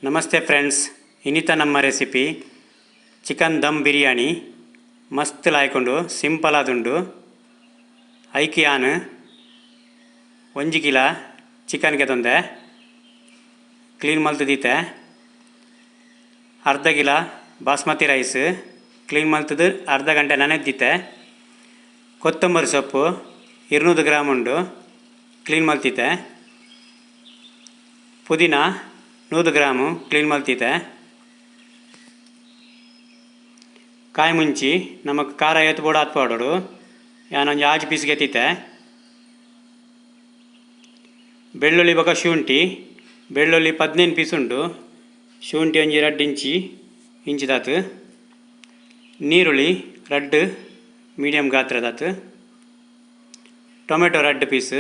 Namaste friends, ಇನ್ನಿತ ನಮ್ಮ recipe chicken dum biryani. ಮಸ್ತ್ ಲಾಯ್ಕೊಂಡು simple ಆದುಂಡು. ಐಕ್ ಯಾನ್ 1 ಕಿಲೋ ಚಿಕನ್ ಗೆತೊಂದೆ ಕ್ಲೀನ್ ಮಲ್ತ್ ದೀತೆ. ಅರ್ಧ ಕಿಲೋ ಬಾಸ್ಮತಿ ರೈಸ್ ಕ್ಲೀನ್ ಮಲ್ತದು ಅರ್ಧ ಗಂಟೆ ನೆನೆದಿತ್ತೆ. ಕೊತ್ತಂಬರಿ ಸೊಪ್ಪು 200 ಗ್ರಾಮ್ ಉಂಡು, ಕ್ಲೀನ್ ಮಲ್ತಿತ್ತೆ. ಪುದೀನ 100 ಗ್ರಾಮು ಕ್ಲೀನ್ ಮಲ್ತಿತ್ತೆ. ಕಾಯಿ ಮುಂಚಿ ನಮಕ್ ಖಾರ ಏತ್ ಬೋಡು ಆತ್ ಪಾಡೋಡು. ಯಾನೊಂಜಿ 6 ಪೀಸ್ ಗೆತ್ತಿತ್ತೆ. ಬೆಳ್ಳುಳ್ಳಿ ಬೊಕ ಶುಂಠಿ, ಬೆಳ್ಳುಳ್ಳಿ 15 ಪೀಸ್ ಉಂಡು, ಶುಂಠಿ ಒಂಜಿ 2 ಇಂಚಿ ಇಂಚಿದಾತ್. ನೀರುಳ್ಳಿ 2 ಮೀಡಿಯಂ ಗಾತ್ರದಾತ್. Tomato 2 piece.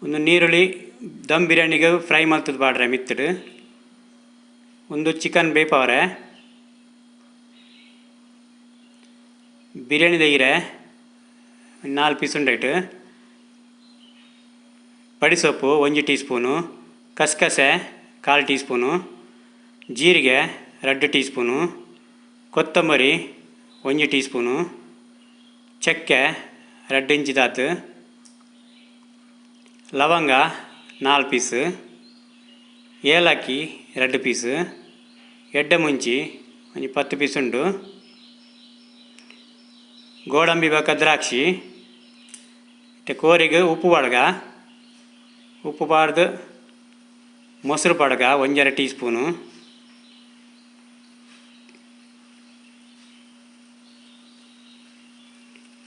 ಒಂದು ನೀರುಳ್ಳಿ ದಮ್ ಬಿರಿಯಾನಿಗೆ ಫ್ರೈ ಮಲ್ತದ ಪಾಡ್ರೆ ಮಿತ್ತಡು. ಒಂದು ಚಿಕನ್ ಬೇಪವರೆ. ಬಿರಿಯಾನಿ ದೈರೆ 4 ಪೀಸ್ ಉಂಡೈಟ್. ಪಡಿಸೊಪ್ಪು 1 ಟೀ ಸ್ಪೂನು, ಕಸಕಸೆ 1/4 ಟೀ ಸ್ಪೂನು, ಜೀರಿಗೆ 2 ಟೀ ಸ್ಪೂನು, ಕೊತ್ತಂಬರಿ 1 ಟೀ ಸ್ಪೂನು, ಚಕ್ಕೆ 2 ಇಂಚಿದಾತು, ಲವಂಗ 4 ಪೀಸ್, ಏಲಕ್ಕಿ 2 ಪೀಸ್, ಎಡ್ಡೆ ಮುಂಚಿ ಒಂಜಿ 10 ಪೀಸ್ ಉಂಡು, ಗೋಡಂಬಿ ಬೊಕ ದ್ರಾಕ್ಷಿ. ಇತ್ತೆ ಕೋರಿಗೆ ಉಪ್ಪು ಪಾಡ್ಗ, ಉಪ್ಪು ಪಾಡ್ದು ಮೊಸರು ಪಾಡ್ಗ 1.5 ಟೀ ಸ್ಪೂನು,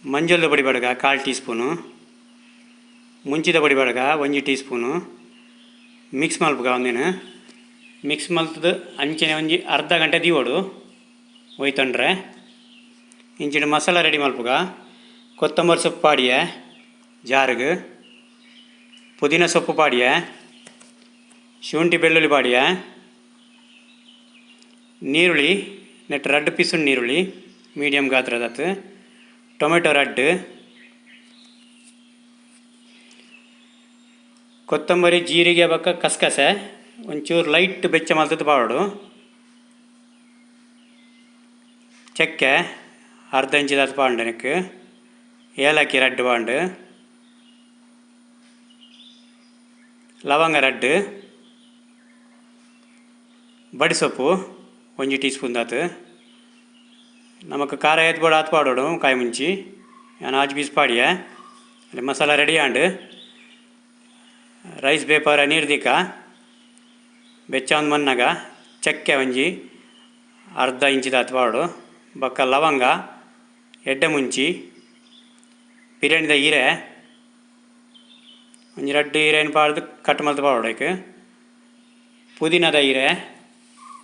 ಮಂಜೊಲ್ದ ಪೊಡಿ ಪಾಡ್ಗ 1/4 ಟೀ ಸ್ಪೂನು, ಮುಂಚಿದ ಪೊಡಿ ಪಾಡ್ಗ 1 ಟೀ ಸ್ಪೂನು. ಮಿಕ್ಸ್ ಮಲ್ಪುಗ ಒಂದಿನ ಮಿಕ್ಸ್ ಮಲ್ತದು ಅಂಚನೆ ಒಂಜಿ ಅರ್ಧ ಗಂಟೆ ದೀವೋಡು ಒಯ್ತೊಂಡ್ರೆ. ಇಂಚಿನ ಮಸಾಲ ರೆಡಿ ಮಲ್ಪುಗ. ಕೊತ್ತಂಬರಿ ಸೊಪ್ಪು ಪಾಡಿಯೆ ಜಾರಿಗೆ, ಪುದೀನ ಸೊಪ್ಪು ಪಾಡಿಯೆ, ಶುಂಠಿ ಬೆಳ್ಳುಳ್ಳಿ ಪಾಡಿಯೆ, ನೀರುಳ್ಳಿ ನೆಟ್ 2 ಪೀಸ್ ನೀರುಳ್ಳಿ ಮೀಡಿಯಂ ಗಾತ್ರದಾತು, ಟೊಮೆಟೊ 2, ಕೊತ್ತಂಬರಿ ಜೀರಿಗೆ ಬೊಕ ಕಸಕಸೆ ಒಂಚೂರು ಲೈಟ್ ಬೆಚ್ಚ ಮಲ್ತದು ಪಾಡೋಡು. ಚಕ್ಕೆ ಅರ್ಧ ಇಂಚಿದಾತ್ ಪಾಂಡು ನೆಕ್, ಏಲಕ್ಕಿ 2 ಪಾಂಡು, ಲವಂಗ 2, ಬಡಿಸೊಪ್ಪು 1 ಟೀ ಸ್ಪೂನ್ ದಾತು. ನಮಕ್ ಖಾರ ಏತ್ ಬೋಡು ಆತ್ ಪಾಡೋಡು ಕಾಯಿ ಮುಂಚಿ. ಯಾನ್ 6 ಪೀಸ್ ಪಾಡಿಯೆ. ಮಸಾಲ ರೆಡಿ ಆಂಡು. ರೈಸ್ ಬೇಪರ ನೀರು ದೀಕ ಬೆಚ್ಚ ಮನ್ನಾಗ ಚಕ್ಕೆ ಒಂಜಿ ಅರ್ಧ ಇಂಚಿದಾತ್ ಪಾಡೋಡು, ಬೊಕ್ಕ ಲವಂಗ, ಎಡ್ಡೆ ಮುಂಚಿ, ಬಿರಿಯಾನಿದ ಹೀರೆ ಒಂಜಿ 2 ಹೀರೆನ್ ಪಾಡ್ದು ಕಟ್ ಮಲ್ತ್ ಪಾಡೋಡು ಐಕ್, ಪುದೀನದ ಹೀರೆ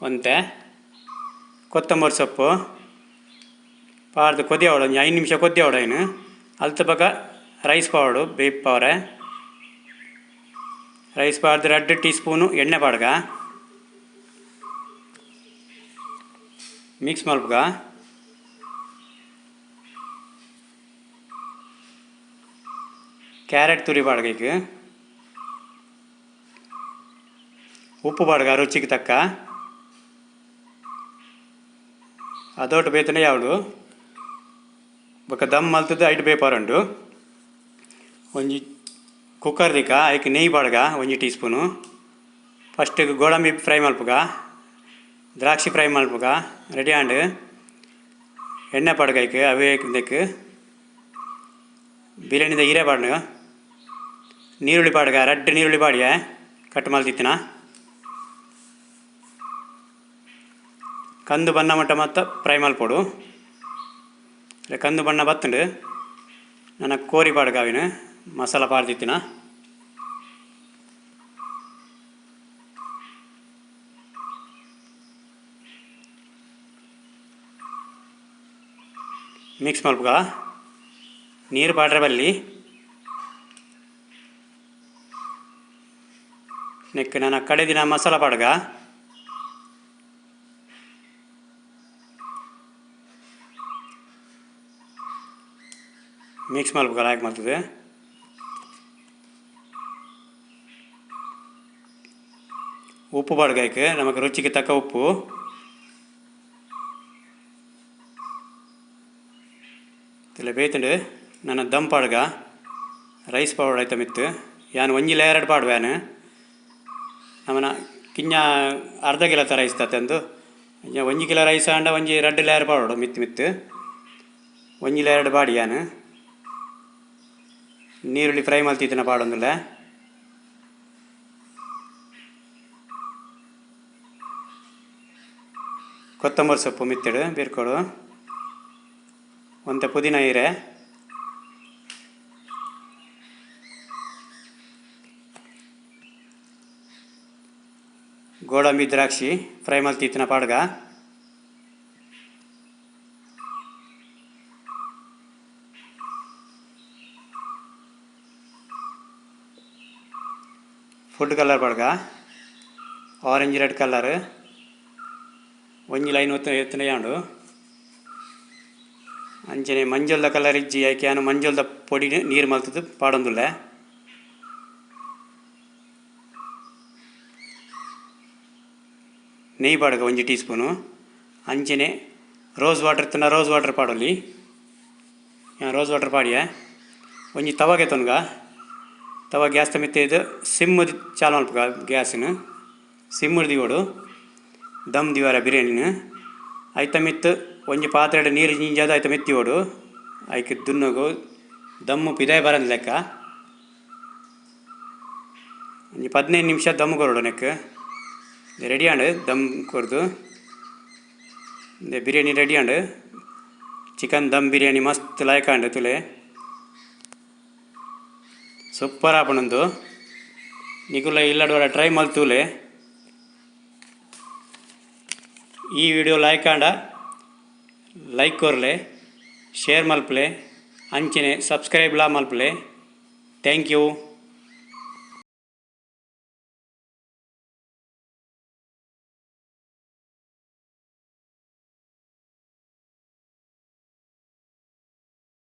ಒಂತೆ, ಕೊತ್ತಂಬರಿ ಸೊಪ್ಪು ಪಾಡ್ದು ಕೊದಿಯವಡು ಒಂಜಿ 5 ನಿಮಿಷ ಕೊದಿಯವಡು ಐನು. ಅಲ್ತ ಬೊಕ ರೈಸ್ ಪಾಡೋಡು ಬೇಯಿಪವರೆ. ರೈಸ್ ಪಾಡ್ದು 2 ಟೀ ಸ್ಪೂನು ಎಣ್ಣೆ ಪಾಡ್ಗ, ಮಿಕ್ಸ್ ಮಲ್ಪುಗ. ಕ್ಯಾರೆಟ್ ತುರಿ ಪಾಡ್ಗ ಐಕ್, ಉಪ್ಪು ಪಾಡ್ಗ ರುಚಿಗೆ ತಕ್ಕ. ಅದೊಟ್ಟು ಬೇತನೆ ಯಾವಡು ಬೊಕ ದಮ್ ಮಲ್ತದ್ದು ಐಟ್ ಬೇಪರುಂಡು. ಒಂಜಿ ಕುಕ್ಕರ್ ದಿಕ್ಕ ಐಕ್ ನೆಯ್ಯಿ ಪಾಡ್ಗ 1 ಟೀ ಸ್ಪೂನು. ಫಸ್ಟ್ ಗೋಡಂಬಿ ಫ್ರೈ ಮಲ್ಪುಗ, ದ್ರಾಕ್ಷಿ ಫ್ರೈ ಮಲ್ಪುಗ ರೆಡಿ ಆಂಡ್. ಎಣ್ಣೆ ಪಾಡ್ಗ ಐಕ್ ಅವೇ ಇದಕ್ಕೆ ಬಿರಿಯಾನಿದ ಹೀರೆ ಪಾಡ್ನು, ನೀರುಳ್ಳಿ ಪಾಡ್ಗ 2 ನೀರುಳ್ಳಿ ಪಾಡಿಯೆ ಕಟ್ ಮಲ್ತಿತ್ತಿನ. ಕಂದು ಬಣ್ಣ ಮಟ್ಟ ಮತ್ತ ಫ್ರೈ ಮಲ್ಪೊಡು. ಕಂದು ಬಣ್ಣ ಬತ್ತುಂಡು. ನನ್ನ ಕೋರಿ ಪಾಡ್ಗ ಅವಿನ ಮಸಾಲ ಪಾಡ್ದಿತ್ತಿನ. ಮಿಕ್ಸ್ ಮಲ್ಪುಗ. ನೀರು ಪಾಡ್ರೆ ಬಲ್ಲಿ. ನೆಕ್ ನನ್ನ ಕಡೆ ದಿನ ಮಸಾಲ ಪಾಡ್ಗ. ಮಿಕ್ಸ್ ಮಲ್ಪುಗ ಲಾಯ್ಕ್ ಮಲ್ತದೆ. ಉಪ್ಪು ಪಾಡ್ಗಾಯ್ಕ್ ನಮಕ್ ರುಚಿಗೆ ತಕ್ಕ ಉಪ್ಪು. ಇಲ್ಲ ಬೇತುಂಡು ನನ್ನ ದಮ್ ಪಾಡ್ಗ ರೈಸ್ ಪೌಡರ್ ಆಯ್ತ ಮಿತ್ತು ಯಾನ್ ಒಂಜಿ ಲೇಯರ್ ಪಾಡ್ವೇನು ನಮನ ಕಿಂಜ ಅರ್ಧ ಕಿಲೋ ರೈಸ್ ತಂದು ಒಂಜಿ ಕಿಲೋ ರೈಸ್ ಆಂಡ ಒಂಜಿ ರಡ್ಡ್ ಲೇಯರ್ ಪಾಡೋಡು ಮಿತ್ತು ಮಿತ್ತು ಒಂಜಿ ಲೇಯರ್ ಪಾಡಿ ಯಾನ್ ನೀರುಳ್ಳಿ ಫ್ರೈ ಮಲ್ತಿತ್ತಿನ ಪಾಡೊಂದುಲ್ಲ. ಕೊತ್ತಂಬರಿ ಸೊಪ್ಪು ಮಿತ್ತಿಡು ಬಿರ್ಕೊಡು ಒಂತೆ ಪುದೀನ ಇರೆ ಗೋಡಂಬಿ ದ್ರಾಕ್ಷಿ ಫ್ರೈ ಮಲ್ತಿತ್ತಿನ ಪಾಡ್ಗ. ಫುಡ್ ಕಲರ್ ಪಾಡ್ಗ ಆರೆಂಜ್ ರೆಡ್ ಕಲರ್ ಒಂಜಿ ಲೈನ್ ಎತ್ತನ ಯಾಂಡು ಅಂಚನೆ ಮಂಜೊಲ್ದ ಕಲರ್ ಇಜ್ಜಿ ಐಕೆ ಯಾನು ಮಂಜೊಲ್ದ ಪೊಡಿ ನೀರು ಮಲ್ತದ್ದು ಪಾಡೊಂದುಲ್ಲೆ. ನೆಯ್ಯಿ ಪಾಡ್ಗ ಒಂಜಿ ಟೀ ಸ್ಪೂನು ಅಂಚನೆ ರೋಸ್ ವಾಟರ್ ಇತ್ತಂಡ ರೋಸ್ ವಾಟರ್ ಪಾಡೊಲಿ ರೋಸ್ ವಾಟರ್ ಪಾಡಿಯ ಒಂಜಿ ತವಾಗೆ ತೊನ್ಗ ತವ ಗ್ಯಾಸ್ ಮಿತ್ತ ಇದು ಸಿಮ್ ಚಾಲು ಮಲ್ಪುಗ ಗ್ಯಾಸ್ನು ಸಿಮ್ ದಿವೊಡು ದಮ್ ದಿವರ ಬಿರಿಯಾನಿನ ಐತ ಮಿತ್ತು ಒಂಜಿ ಪಾತ್ರೆ ನೀರು ಜಿಂಜಾದ ಐತ ಮಿತ್ತಿವೊಡು ಐಕ್ ದುನ್ನಗು ದಮ್ಮು ಪಿದಾಯಿ ಬರಂದ್ ಲೆಕ್ಕ ಒಂಜಿ 15 ನಿಮಿಷ ದಮ್ ಕೊರೊಡು ನೆಕ್ ರೆಡಿ ಆಂಡ್ ದಮ್ ಕೊರ್ದು ಬಿರಿಯಾನಿ ರೆಡಿ ಆಂಡ್. ಚಿಕನ್ ದಮ್ ಬಿರಿಯಾನಿ ಮಸ್ತ್ ಲಾಯ್ಕ್ ಆಂಡ್ ತುಲೆ ಸೂಪರ್ ಆಪುಂಡು. ನಿಕುಲ ಇಲ್ಲಡ್ ಟ್ರೈ ಮಲ್ತುಲೆ. ಈ ವಿಡಿಯೋ ಲಾಯ್ಕ್ ಆಂಡ ಲೈಕ್ ಕೊರ್ಲೆ, ಶೇರ್ ಮಲ್ಪಲೆ, ಅಂಚನೆ ಸಬ್ಸ್ಕ್ರೈಬ್ ಲಾ ಮಲ್ಪಲೆ. Thank you.